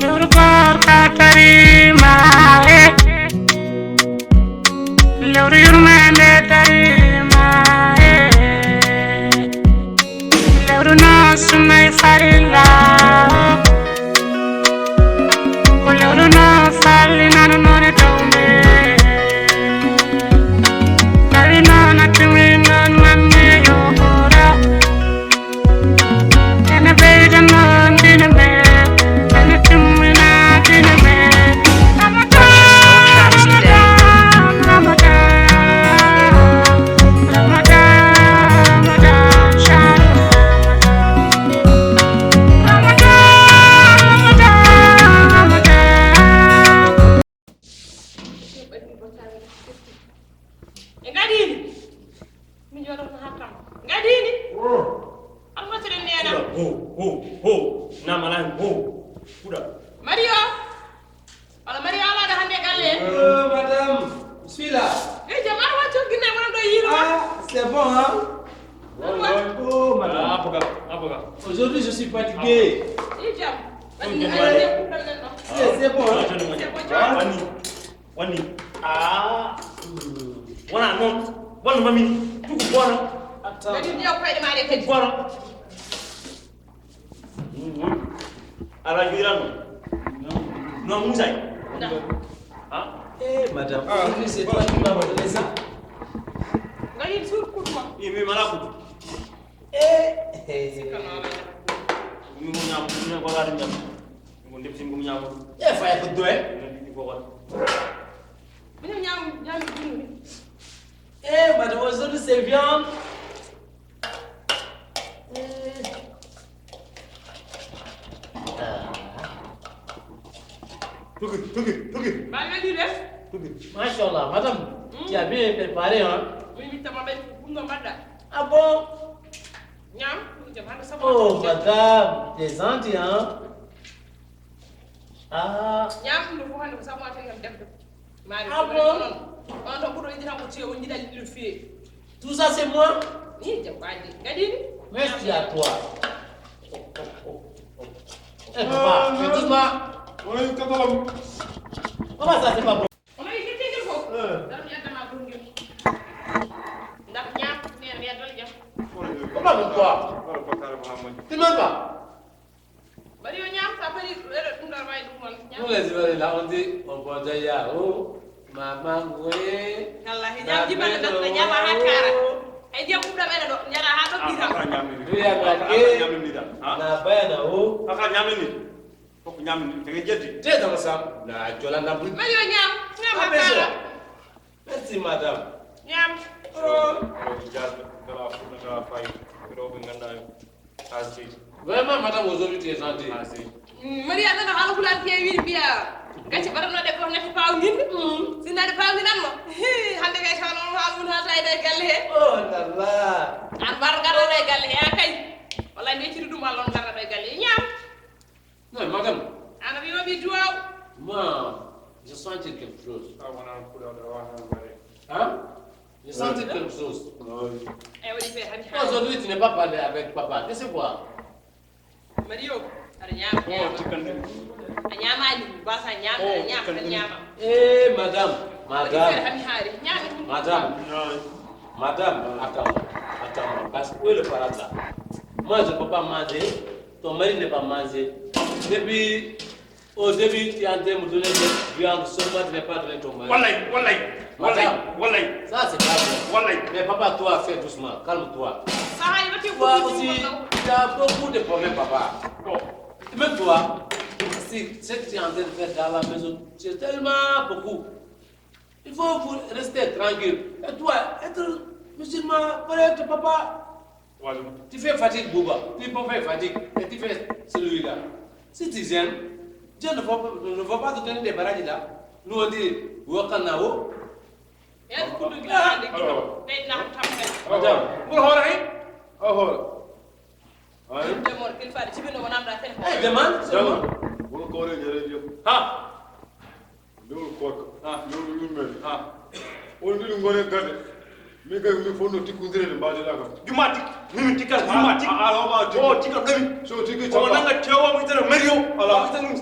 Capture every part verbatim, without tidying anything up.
Lewru koor ka tariima e. Lewru yurmeende tariima e. Lewru no sunnay farilla o. Ko lewru no falli nano noone tawme. Tawi noon a tumi noon manne yo ɓura. Ene ɓeyda noon dina men. Ene timmina dina men. Ramadan, Ramadan, Ramadan, Ramadan, Ramadan, Ramadan, Ramadan. E ngadini. Mi joɗono ha kam. Ngadini. Almasiɗen nena. Ho, ho, ho. Namala ho. Kuda. Mario. Wala Mario ala da hande galle. Oh, madame. Je suis là. Eh, jam, ar wacco ginne wala do yiro. Ah, c'est bon, hein? Oh, madame. Ah, apoka, apoka. Aujourd'hui, je suis fatigué. Eh, jam. Eh, c'est bon, hein? C'est bon, jam. Wani, wani. Ah. Wona noon. Wonno mami. Tugu bono. Attends. Tugu bono. Ala juuran noon. Non, Moussa. Non. Hein? Eh, madame, aujourd'hui, c'est toi qui m'as redressé. Ngayin sur coup de main. Eh, mais malade. Eh, eh. Min ko ñaam, min ko waɗi ñaam. Min ko ndefti, min ko ñaam. Eh, faya ko doye. Min ko waɗi. Min ñaam, ñaam. Eh, madame, aujourd'hui, c'est viande. Eh. Ah. Tugi, tugi, tugi. Mbaɗi waɗi de. Tugi. Machallah, madame, tu as bien préparé, hein? Oui, mi tama ɓe ɗum ɗo mbaɗɗa. Ah bon? Ñaam, ɗum jam, hande sabu. Oh, madame, t'es gentille, hein? Ah. Ñaam, ɗum ɗo fof hande ko sabu ma tawi kam defde. Ah bon? On ɗo ɓuuɗo yiɗi tan ko tiyo, on jiɗa yiɗi no feewi. Tout ça, c'est moi? Ni jam ɓaji. Gadini? Merci à toi. Eh, papa, mais doucement. Oui, kakalam. Comment ça, c'est pas bon? Ono yi ketti ngel fof. Eh. Dara mi adda ma ɓurngel. Ndax ñaam, neen mi adda jam. Comment, pourquoi? Tu m'aimes pas? Mbaɗi yo ñaam, sa parii, ɗum ɗo wawi ɗum won ñaam. Ɗum les Ivoiriens là, on dit, on boit déjà, oh, maman, oui. Wallahi, ñaam jibata tan, ɓe ñaama haa kaara. Hay ndiyam ɓuuɓɗam ene ɗo, njara haa ɗo bita. Aka ñaamini. Wi ya ka ke. Aka ñaamini tan. Ha? Na bayana, oh. Aka ñaamini. Fof ñaamini, tege jeddi. Te dama sam, na jola na bul. Mbaɗi yo ñaam, ñaam haa kaara. Merci, madame. Ñaam. Rewɓe, rewɓe jaalɓe, ngalaa fuɗɗo, ngalaa faayiida. Rewɓe nganndaa yo. Haa seydi. Vraiment, madame, aujourd'hui, tu es gentille. Haa seydi. Mm, Maria, nana haala Pulaar keewi mbiya. Gacce mbaɗatnooɗe ko natti paaw ngin. Mm. Si natti paaw ngin anno. Hii, hannde kay taw noon haala mum haalta e nder galle he. Oh là là. An mbar ngarɗa e galle he, a kay. Wallay, nde ciri ɗum Allah on ngarɗa e galle he. Ñaam. Non, madame. Ana mi waɗi duwaw. Moi, je sens quelque chose. Ah, wona ko ɗo, ɗo, wona ko ɗo. Hein? Je sens quelque chose. Oui. Eh, oui, c'est Hadi Hadi. Aujourd'hui, tu n'es pas parlé avec papa. Qu'est-ce que c'est quoi? Mario, aɗa ñaama, oh, ñaama. Tikkande. A ñaamaani, mbasa ñaama, oh, aɗa ñaama, tikkande. Aɗa ñaama. Eh, madame, madame. Waɗi feere Hadi Hadi, ñaami. Madame. Oui. Madame, attends, attends, parce que où est le parade là? Moi, je ne peux pas manger. Ton mari n'est pas mangé. Depuis, au début, tu es en train de me donner des viandes, seulement tu n'as pas donné ton mari. Wallay, wallay, wallay, madame, wallay. Ça, c'est pas bon. Wallay. Mais papa, toi, fais doucement, calme-toi. Ça va, il va te foutre aussi, tu as beaucoup de problèmes, papa. Bon. Et même toi, c'est ce que tu es en train de faire dans la maison, c'est tellement beaucoup. Il faut vous rester tranquille. Et toi, être musulman, correct, papa. Voilà. Tu fais fatigue, Bouba. Tu peux faire fatigue. Et tu fais celui-là. Si tu gênes, Dieu ne va, ne va pas te donner des maladies là. Nous, on dit, Wakanao. Madame. Pour hoore. Ay. Demor kilifa de cibino wonamɗa fen. Ay, demal, c'est bon. Wuro koore jere jom. Ha. Lewru koorka. Ha. Lewru yurmeende. Ha. On ɗiɗi ngone gande. Min kay min fof no tikkondirede mbaɗeɗa kam. Juma tik. Min min tikkan juma tik. A, a, a, a, tik. O tikka ɗomi. So tikki o nanga tewo mo itana Mario. Ala. O itana ɗum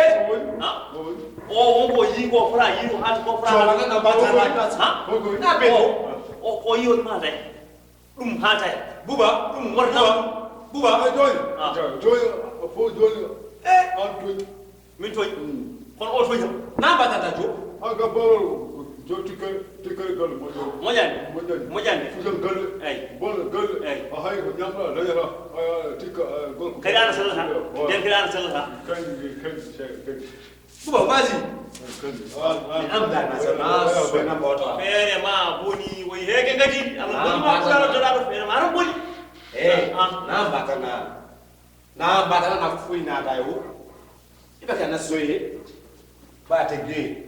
Hein? O wonko o yii ko fota yiiru, haati ko fota. Jooma nan, nan mbaɗata. Hein? O, o, o yii on maata. Ɗum haatay. Buba, ɗum wonata. Buba, Buba. Ay, jooni. Ah. Jooni, o fof jooni. Eh. An toon. Min toon. Mm. Kono o toon. Na mbaɗata jo. An ka baro, jo tikka, tikka galle moƴƴo. Moƴƴani. Moƴƴani. Moƴƴani. Futan galle. Eyi. Bona galle. Eyi. A hay ko ñamɗa, dañata. A, a, tikka, a, gorko. Kadi ana sellata. Wa. Nden kadi ana sellata. Kañ, kañ, kañ, kañ. Buba, vas-y. Mi amda na sama sona mboto. Feere ma boni, woy heege ngadi. Ama boni ma kudaro dolaɗo, feere ma ran boni. Eh, ah, na mbatana. Na mbatana na fuina da yo. Iba kana soye. Ba te ge.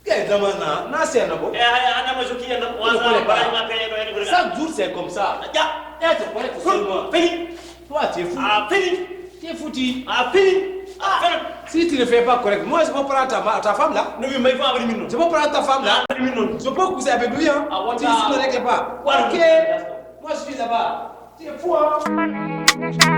Ge dama na, na se na bo. Eh, ana ma joki na. Wasa ba ma kaya do. Chaque jour c'est comme ça. Ja. Eh, c'est correct seulement. Fini. Toi, tu es fou. Ah, fini. Tu es foutu. Ah, fini. Ah, fini. Si tu ne fais pas correct, moi je vais prendre ta, ma- ta femme là. Non, mais il faut avoir une minute. Je vais prendre ta femme là. Ah, une minute. Je peux coucher avec lui, hein. Ah, si tu ne règles pas. Ok. Moi je suis là-bas. Tu es fou, hein.